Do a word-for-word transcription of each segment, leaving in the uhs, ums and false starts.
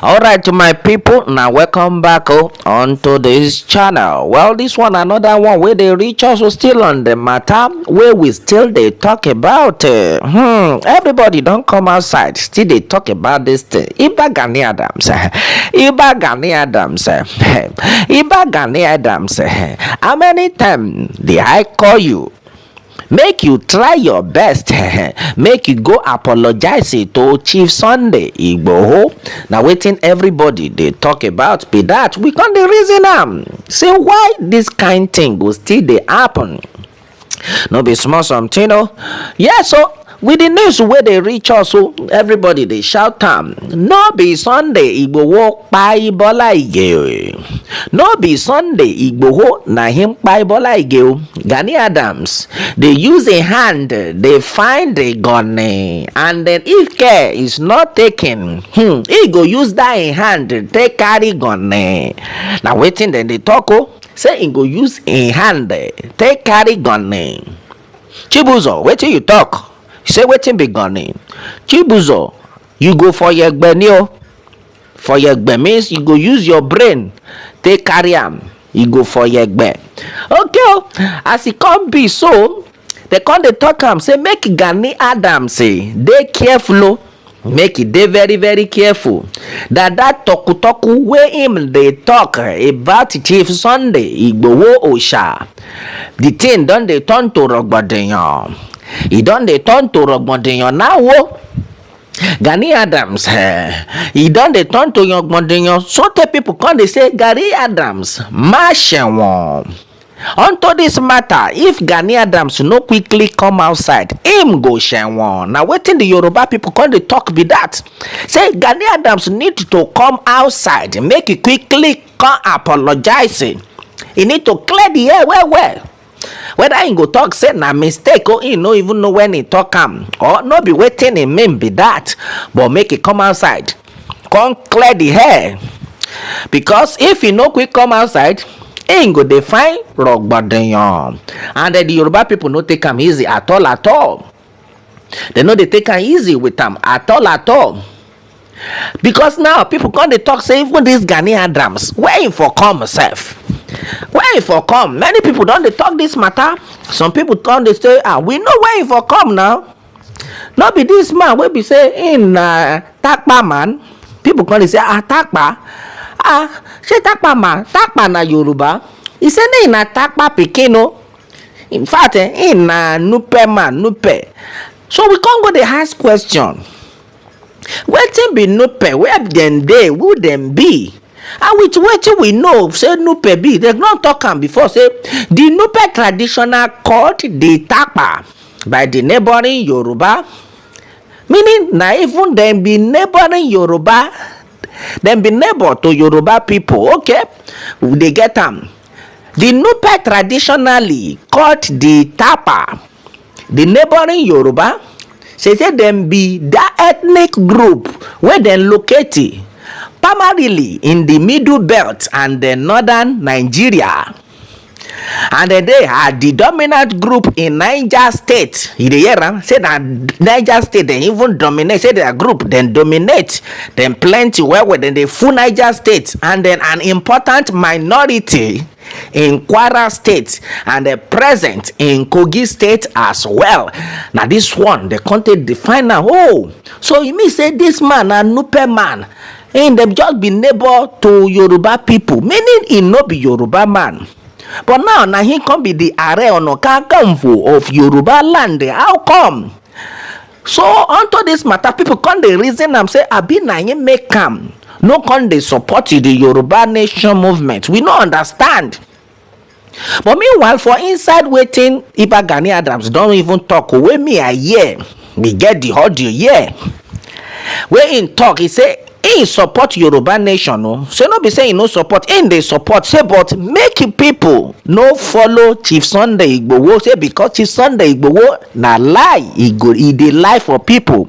Alright, my people, now welcome back, oh, onto this channel. Well, this one, another one where they reach us, we still on the matter where we still they talk about. Uh, hmm, everybody don't come outside, still they talk about this thing. Iba Gani Adams, eh, Iba Gani Adams, eh, Iba Gani Adams. Eh, how many times did I call you? Make you try your best, make you go apologize to Chief Sunday Igboho. Now, waiting everybody they talk about be that we can't reason am. Say why this kind thing go still they happen. No be small something, oh. Yeah, so with the news where they reach us, so everybody they shout am. No be Sunday Igboho kpai Bola Ige. No be Sunday Igboho na him kpai Bola Ige o. Gani Adams, they use a hand, they find the gun, eh, and then if care is not taken, hmm, he go use that in hand take carry gun. Eh. Now waiting then they talk, oh, say he go use in hand, eh, take carry gun. Eh. Chibuzo, waiting you talk. Say waiting be gun. Eh. Chibuzo, you go for your gbenio. For your gbe means you go use your brain take carry am. You go for your gbe. Okay, oh, as e come be so, they come dey talk am say make Gani Adams, eh, dey careful, oh. Make e dey very, very careful. That that toku toku wey him dey talk about Chief Sunday Igboho Osha, the thing don dey turn to rogbodoyan. E don dey turn to rogbodoyan now, oh. Gani Adams, eh, e don dey turn to yongbondinyon. So tey people come dey say Gani Adams má ṣẹ̀wọ̀n. Unto this matter, if Gani Adams no quickly come outside, him go ṣẹ̀wọ̀n. Na wetin the Yoruba people come dey talk be that. Say Gani Adams need to come outside, make he quickly come apologize. He need to clear the air well well. Whether he go talk say na mistake, oh, he no even know when he talk am, or no be wetin he mean be that, but make he come outside, come clear the air, because if he no quick come outside, he go dey find rogbodoyan, and eh, the Yoruba people no take am easy at all at all. They no dey take am easy with am at all at all. Because now people come dey talk say even this Gani Adams, where he for come sef? Where he for come? Many people don dey talk this matter. Some people don dey say, ah, we know where he for come now. No be this man wey be say him na Takpa man. People come dey say, ah, Takpa? Ah, shey Takpa man? Takpa na Yoruba. He say na him na Takpa pikin o. In fact, eh, him na Nupe man, Nupe. So we come go dey ask question. Wetin be Nupe? Where dem dey? Who dem be? And with wetin we know say Nupe be, dem don talk am before say the Nupe traditional called the Takpa by the neighboring Yoruba, meaning na even dem be neighboring Yoruba, dem be neighbor to Yoruba people. Okay, we dey get am. The Nupe traditionally called the Tapa, the neighboring Yoruba, say say dem be that ethnic group wey dem locate primarily in the middle belt and the northern Nigeria. And then they are the dominant group in Niger State. You dey hear am? Say that Niger State, they even dominate. Say their group, then dominate. Then plenty well well. Then they full Niger State. And then an important minority in Kwara State and the present in Kogi State as well. Now this one, the country define now. Oh, so you mean say this man, a Nupe man, and dem just be neighbor to Yoruba people, meaning he no be Yoruba man. But now, na him come be the Are Ona Kakanfo of Yoruba land. How come? So, unto this matter, people come dey reason am say, abi na him make am no come dey support the Yoruba Nation movement. We no understand. But meanwhile, for inside wetin Iba Gani Adams don even talk, wey me I hear, we get the audio here. Wey him talk, he say he support Yoruba Nation o. So no be say he no support, he dey support. Say but make people no follow Chief Sunday Igboho. Say because Chief Sunday Igboho na lie, he go, he dey lie for people.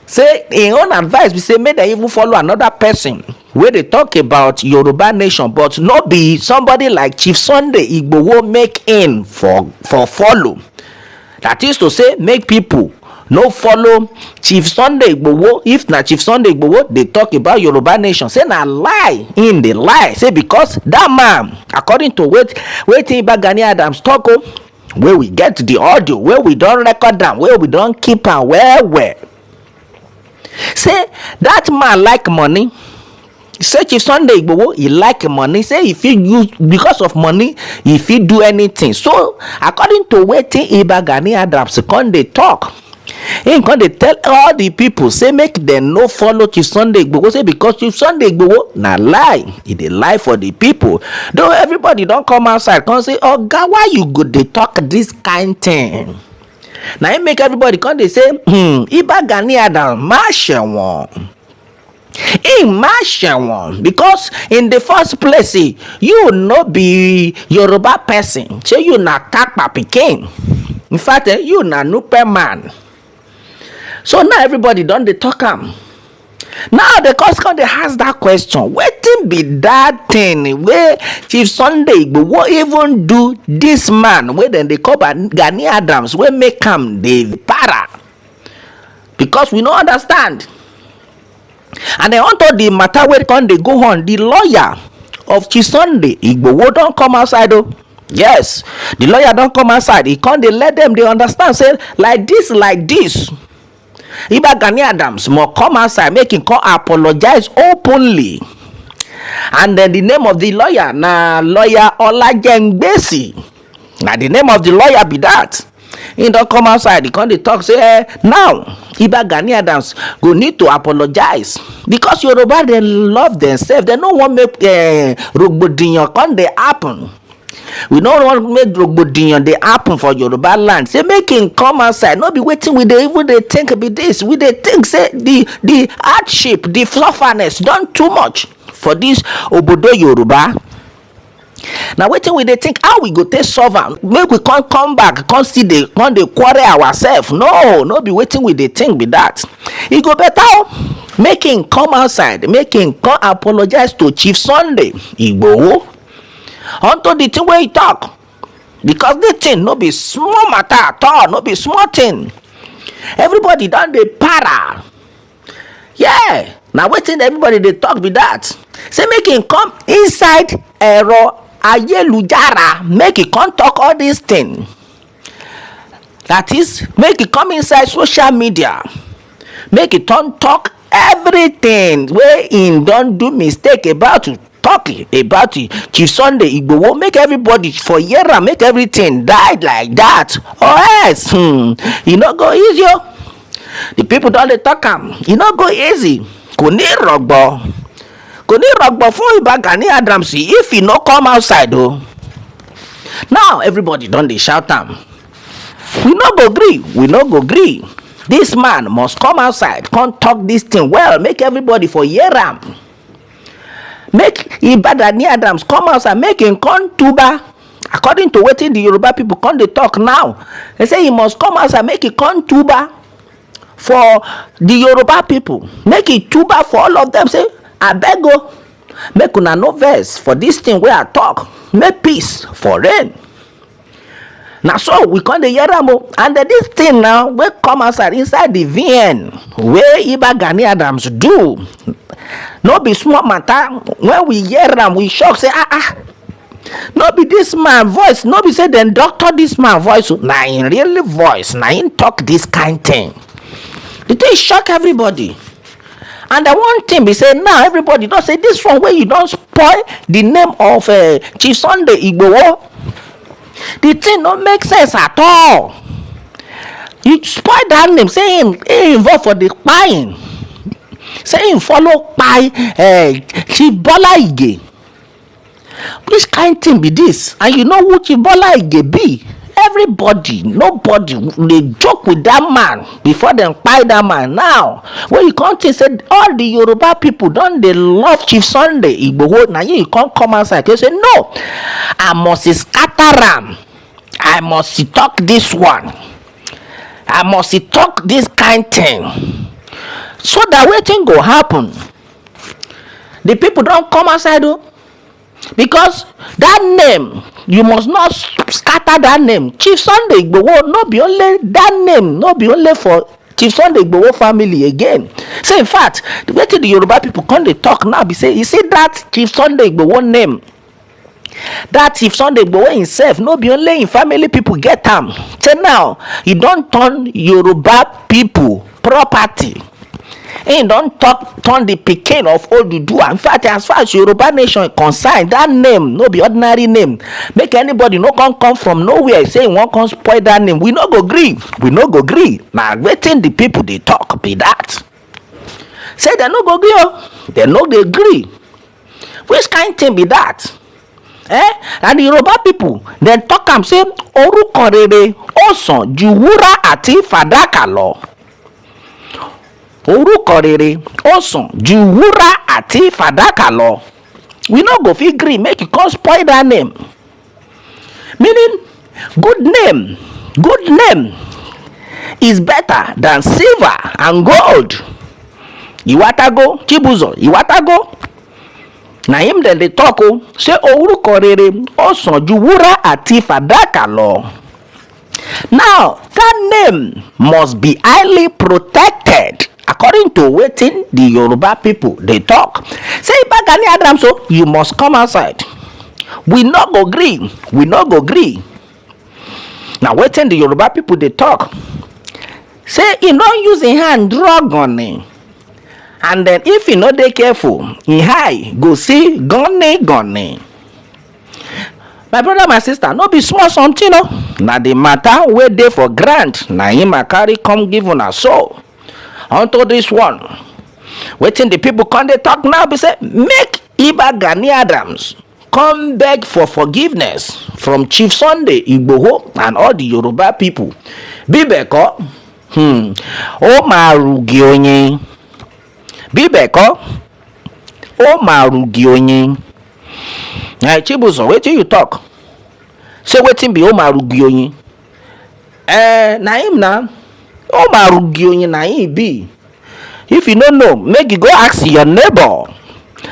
Say im own advice be say make dem even follow another person wey dey talk about Yoruba Nation, but no be somebody like Chief Sunday Igboho make im for for follow. That is to say, make people no follow Chief Sunday Igboho. If na Chief Sunday Igboho dey talk about Yoruba nation, say na lie im dey lie. Say because that man, according to wait wetin Iba Gani Adams talk o, wey we get the audio, wey we don record am, wey we don keep am well well. Say that man like money. Say Chief Sunday Igboho, he like money. Say if he use because of money, if he do anything. So according to wetin Iba Gani Adams come dey talk, he come dey tell all the people say make dem no follow Chief Sunday Igboho. Say because Chief Sunday Igboho na lie, he dey lie for the people. Though everybody don come outside come say, "Oga, why you go dey talk this kind thing?" Na im make everybody come dey say, "Hmm, Iba Gani Adams, má ṣẹ̀wọ̀n." Im má ṣẹ̀wọ̀n because in the first place, eh, you no be Yoruba person. Say you na Tapa pikin. In fact, eh, you na Nupe man. So now everybody don dey talk am. Now the course come dey ask that question. Wetin be that thing wey Chief Sunday Igboho even do this man wey dem dey call Ba-, Gani Adams wey make am dey para? Because we no understand. And then onto the matter wey come dey go on, the lawyer of Chief Sunday Igboho don come outside o. Yes, the lawyer don come outside. He come dey let them dey understand say like this, like this, Iba Gani Adams must come outside, make him come apologize openly. And then the name of the lawyer na lawyer Olajengbesi. Na the name of the lawyer be that. He don come outside, he come dey talk say, eh, now Iba Gani Adams go need to apologize because Yoruba dey love themselves. They no wan make, eh, rògbòdìyàn come dey happen. We no wan make rògbòdìyàn dey happen for Yoruba land. Say make him come outside. No be wetin we dey even dey think be this. We dey think say the, the hardship, the sufferness don too much for this obodo Yoruba. Na wetin we dey think, how we go take solve am, make we come, come back, come still dey, come dey quarrel ourselves. No, no be wetin we dey think be that. E go better o, make him come outside, make him come apologize to Chief Sunday Igboho unto the thing wey he talk, because the thing no be small matter at all, no be small thing. Everybody don dey para. Yeah, na wetin everybody dey talk be that. Say make him come inside ẹ̀rọ ayélujára, make he come talk all this thing. That is, make he come inside social media, make he come talk everything wey he don do mistake about, talk about Chief Sunday Igboho, make everybody for hear am, make everything die like that, or else, hmm, e no go easy o. The people don dey talk am, e no go easy. Kò ní rọgbọ, kò ní rọgbọ fún Ìbà Gani Adams if he no come outside o. Now everybody don dey shout am, we no go gree, we no go gree. This man must come outside, come talk this thing well, make everybody for hear am. Make Ìbà Gani Adams come outside, make him come tuba. According to wetin the Yoruba people come dey talk now, they say he must come outside, make he come tuba for the Yoruba people, make he tuba for all of them. Say, abeg o, make una no vex for this thing wey I talk, make peace for reign. Na so we come dey hear am o. And then this thing now wey come outside inside the V N wey Ìbà Gani Adams do, no be small matter. When we hear am, we shock say, ah, ah, no be this man voice, no be say dem doctor this man voice o. Na im real voice, na im talk this kind thing. The thing shock everybody. And the one thing be say now everybody don say this one wey you don spoil the name of, eh, Chief Sunday Igboho. The thing no make sense at all. You spoil that name, say him, him involve for the kpaing, say him follow kpai, eh, Chief Bola Ige. Which kind thing be this? And you know who Chief Bola Ige be? Everybody, nobody dey joke with that man before dem kpai that man. Now, when you come think say all the Yoruba people don dey love Chief Sunday Igboho, na you, you come come outside, you say, "No, I must scatter am. I must talk this one. I must talk this kind thing." So that wetin go happen? The people don come outside o. Because that name, you must not s-, scatter that name. Chief Sunday Igboho, no be only that name, no be only for Chief Sunday Igboho family again. So in fact, wetin the Yoruba people come dey talk now be say, you see that Chief Sunday Igboho name, that Chief Sunday Igboho himself, no be only him family people get am. Till now, he don turn Yoruba people property. He don talk, turn the pikin of Oduduwa. In fact, as far as Yoruba nation concerned, that name no be ordinary name. Make anybody no come come from nowhere say he wan come spoil that name. We no go gree. We no go gree. Na wetin the people dey talk be that. Say dem no go gree o. Dem no dey gree. Which kind thing be that? Eh? And the Yoruba people dem talk am say, orúkọ rere ó sàn ju wúrà àti fàdákà lọ. Orúkọ rere ó sàn ju wúrà àti fàdákà lọ. We no go fit gree make you come spoil that name. Meaning, good name, good name is better than silver and gold. Iwatago, Chibuzo, Iwatago. Na him dem dey talk o, say orúkọ rere ó sàn ju wúrà àti fàdákà lọ. Now, that name must be highly protected, according to wetin the Yoruba people dey talk. Say, Iba Gani Adams o, you must come outside. We no go gree. We no go gree. Na wetin the Yoruba people dey talk. Say he no use him hand draw gunny. And then if he no dey careful, him eye go see gunny gunny. My brother, my sister, no be small something o. Na the matter wey dey for ground, na him I carry come give una so. Unto this one, wetin the people come dey talk now be say, make Iba Gani Adams come beg for forgiveness from Chief Sunday Igboho and all the Yoruba people. Bí bẹ́ẹ̀ kọ́, hmm, ó máa rugi oyin. Bí bẹ́ẹ̀ kọ́, ó máa rugi oyin. Na Chibuzo, wetin you talk? Say wetin be ó máa rugi oyin? Eh, na him na. Ó máa rugi oyin na him be. If you no know, make you go ask your neighbor.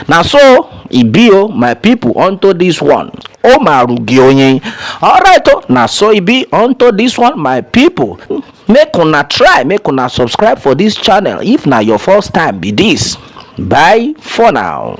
Na so e be o, my people, unto this one. Ó máa rugi oyin. Alright o, na so e be unto this one, my people. Make una try, make una subscribe for this channel if na your first time be this. Bye for now.